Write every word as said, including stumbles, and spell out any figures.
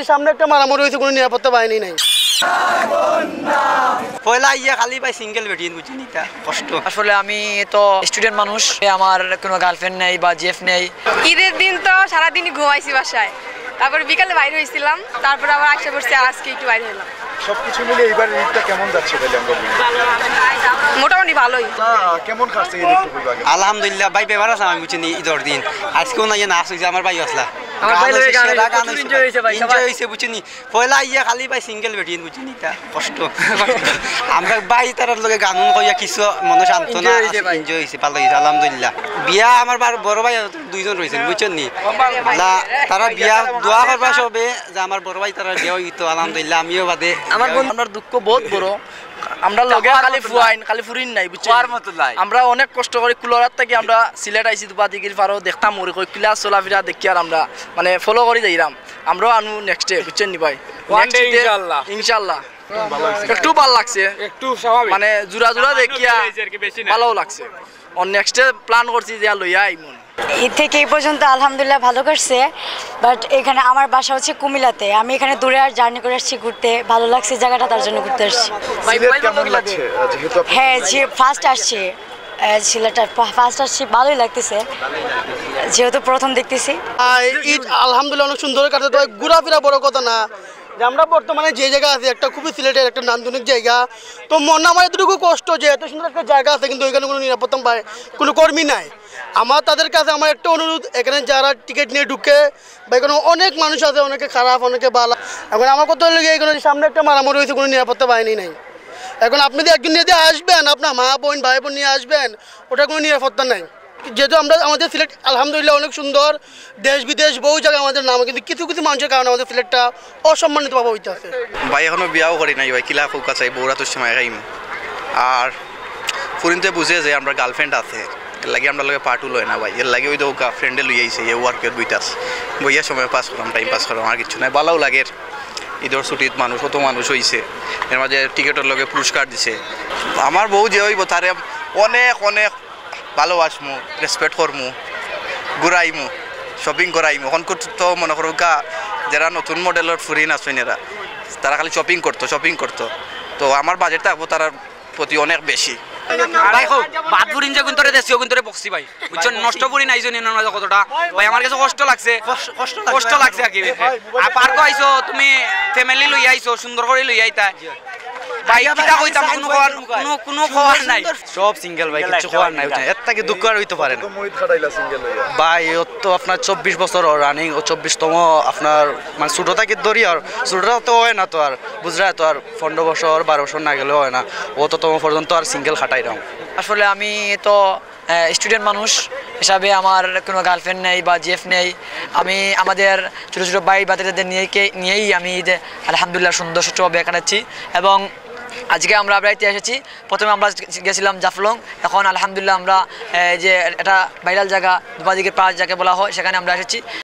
সামনে একটা মারামারি হয়েছে, কোনো নিরাপত্তা বাহিনী নাই। পয়লা আইয়া খালি ভাই সিঙ্গেল বেটিন, বুঝছেন, এটা কষ্ট। আসলে আমি তো স্টুডেন্ট মানুষ, আমার কোনো গার্লফ্রেন্ড নেই বা জিএফ নেই। ঈদের দিন তো সারাদিনই ঘুমাইছি বাসায়, তারপর বিকালে বাইরে হয়েছিলাম, তারপর আবার আইসা পড়ছি, আর আজকে একটু বাইরে হলাম। সবকিছু মিলে এবার ঈদটা কেমন যাচ্ছে তাহলে আমরা বলি? মোটামুটি ভালোই। আহ, কেমন কাটছে ঈদ একটু বলবা আগে? আলহামদুলিল্লাহ ভাই, বেমার আছে আমি, বুঝছেন, ঈদর দিন। আজকেও না, ইয়ে নাচ হয়েছে, আমার ভাই আসলা। আমার ভাই লগে গান হয়েছে, সেরা গান হয়েছে, প্রচুর enjoy হয়েছে ভাই, enjoy সবাই। হয়েছে, বুঝছেন নি? পয়লা আইয়া খালি ভাই সিঙ্গেল বেটিন, বুঝছেন নি? এটা কষ্ট। আমরা ভাই তারার লগে গান কইয়া কিছু মনে সান্ত্বনা enjoy হয়েছে আছে, ভাই। Enjoy হয়েছে, ভালো হয়েছে, আলহামদুলিল্লাহ। বিয়া আমার বার-, বড় ভাই দুইজন রয়েছেন, বুঝছেন নি? লা-, তারা বিয়া দোয়া করবা সবে যে আমার বড় ভাই তারা বিয়া হইতো, আলহামদুলিল্লাহ, আমিও বাদে। আমার বন্ধু, আমার দুঃখ বহুত বড়। আমরা লগে খালি ফুয়াইন, খালি ফুরিন নাই, বুঝছেন? ফুয়ার মতো লাই। আমরা অনেক কষ্ট করি কুলাউড়ার থাকি আমরা সিলেট আইছি, দুপা দিঘির পারো দেখতাম ওরে কই কিলা চলাফিরা দেখি আর আমরা মানে ফলো করি যাইরাম। আমরাও আনু নেক্সটে, বুঝছেন নি ভাই? One day Next day, ইনশাআল্লাহ। ইনশাআল্লাহ। একটু ভালো লাগছে। একটু স্বাভাবিক। মানে জোড়া জোড়া দেখিয়া আর কি, বেশি না। ভালো লাগছে। আর নেক্সটে প্ল্যান করছি যে আর লইয়া আইমুন। ঈদ থেকে এই পর্যন্ত আলহামদুলিল্লাহ ভালো কাটছে, বাট এখানে আমার বাসা হচ্ছে কুমিল্লাতে, আমি এখানে দূরে আর জার্নি করে আসছি ঘুরতে, ভালো লাগছে জায়গাটা, তার জন্য ঘুরতে আসছি। ভাই, সিলেট ভাই, কেমন ভালো লাগছে? আহ, যেহেতু আপনি হ্যাঁ, জি, ফার্স্ট আসছি। আহ, সিলেটে ফা-, ফার্স্ট আসছি, ভালোই লাগতেছে, যেহেতু প্রথম দেখতেছি। আহ, ঈদ আলহামদুলিল্লাহ অনেক সুন্দর কাটছে। তো ঘোরাফেরা বড় কথা না, যে আমরা বর্তমানে যে জায়গা আছি, একটা খুবই সিলেটের একটা নান্দনিক জায়গা। তো মনে আমার এতটুকু কষ্ট যে এত সুন্দর একটা জায়গা আছে, কিন্তু ওইখানে কোনো নিরাপত্তা পায়, কোনো কর্মী নাই। আমার তাদের কাছে আমার একটা অনুরোধ, এখানে যারা টিকিট নিয়ে ঢুকে বা এখানে অনেক মানুষ আছে, অনেকে খারাপ, অনেকে ভালো। এখন আমার কথা হলো গিয়ে, এখানে সামনে একটা মারামারি হয়েছে, কোনো নিরাপত্তা বাহিনী নাই। এখন আপনি যদি একজন যদি আসবেন, আপনার মা বোন ভাই বোন নিয়ে আসবেন, ওটা কোনো নিরাপত্তা নাই। যেহেতু আমরা, আমাদের সিলেট আলহামদুলিল্লাহ অনেক সুন্দর, দেশ বিদেশ বহু জায়গায় আমাদের নাম, কিন্তু কিছু কিছু মানুষের কারণে আমাদের সিলেটটা অসম্মানিত ভাবে হইতে আছে। ভাই, এখনো বিয়াও করি নাই ভাই, কিলা কউক্কা চাই, বউরাতর সময় খাইমু। আর ফুরিন্তে বুঝে যে আমরা গার্লফ্রেন্ড আছে, এর লাগি আমরা লগে পার্টু লয় না ভাই, এর লাগি ওই তো ফ্রেন্ডে লই আইছে, এ ওয়ার্কের দুইটা আছে, বইয়া সময় পাস করাম, টাইম পাস করাম, আর কিছু নাই। ভালোও লাগের, ঈদর ছুটিত মানুষ, কত মানুষ হইছে, এর মাঝে টিকিটর লগে পুরস্কার দিছে। আমার বউ যে হইব, তারে অনেক অনেক ভালোবাসমু, রেসপেক্ট করমু, ঘুরাইমু, শপিং করাইমু। এখন তো মনে করুক্কা, যারা নতুন মডেলর ফুরিন আছইন এরা, তারা খালি শপিং করতো, শপিং করতো। তো আমার বাজেট থাকবো তারার প্রতি অনেক বেশি। ভাই, কও, বাদ ফুরিন যে গুন্তরে দেশি, ও গুন্তরে বকছি ভাই। বুঝছো, নষ্ট ফুরিন আইছো নি, নষ্ট কতটা? ভাই, আমার কাছে কষ্ট লাগছে। কষ্ট, কষ্ট লাগছে কষ্ট ভাই। লাগছে আর কি। আর পার্কও আইছো, তুমি ফ্যামিলি লই আইছো, সুন্দর করে লই আইতা। ভাই, কিতা কইতাম, কোনো কওয়ার, কোনো, কোনো কওয়ার নাই। সব সিঙ্গেল ভাই, কিচ্ছু কওয়ার নাই, বুঝছেন? এর থাকি দুঃখ আর হইতে পারে না। কত মুহিত খাটাইলা সিঙ্গেল হইয়া? ভাই, ও তো আপনার চব্বিশ বছর রানিং, ও চব্বিশতম আপনার, মানে, ছোট থাকি ধরি আর, ছোটটা তো হয় না তো আর, বুঝরা তো আর, পনেরো বছর, বারো বছর না গেলে হয় না, অততম পর্যন্ত আর সিঙ্গেল খাটাই না। আসলে আমি তো, আহ, স্টুডেন্ট মানুষ হিসাবে আমার কোনো গার্লফ্রেন্ড নেই বা জিএফ নেই। আমি আমাদের ছোটো ছোটো ভাই ভাতিজাদের নিয়ে কে-, নিয়েই আমি ঈদ আলহামদুলিল্লাহ সুন্দর সুষ্ঠুভাবে কাটাচ্ছি। এবং আজকে আমরা বেড়াইতে এসেছি, প্রথমে আমরা গেছিলাম জাফলং, এখন আলহামদুলিল্লাহ আমরা, আহ, যে এটা ভাইরাল জায়গা, দুবাদিঘির পাড় যাকে বলা হয়, সেখানে আমরা এসেছি।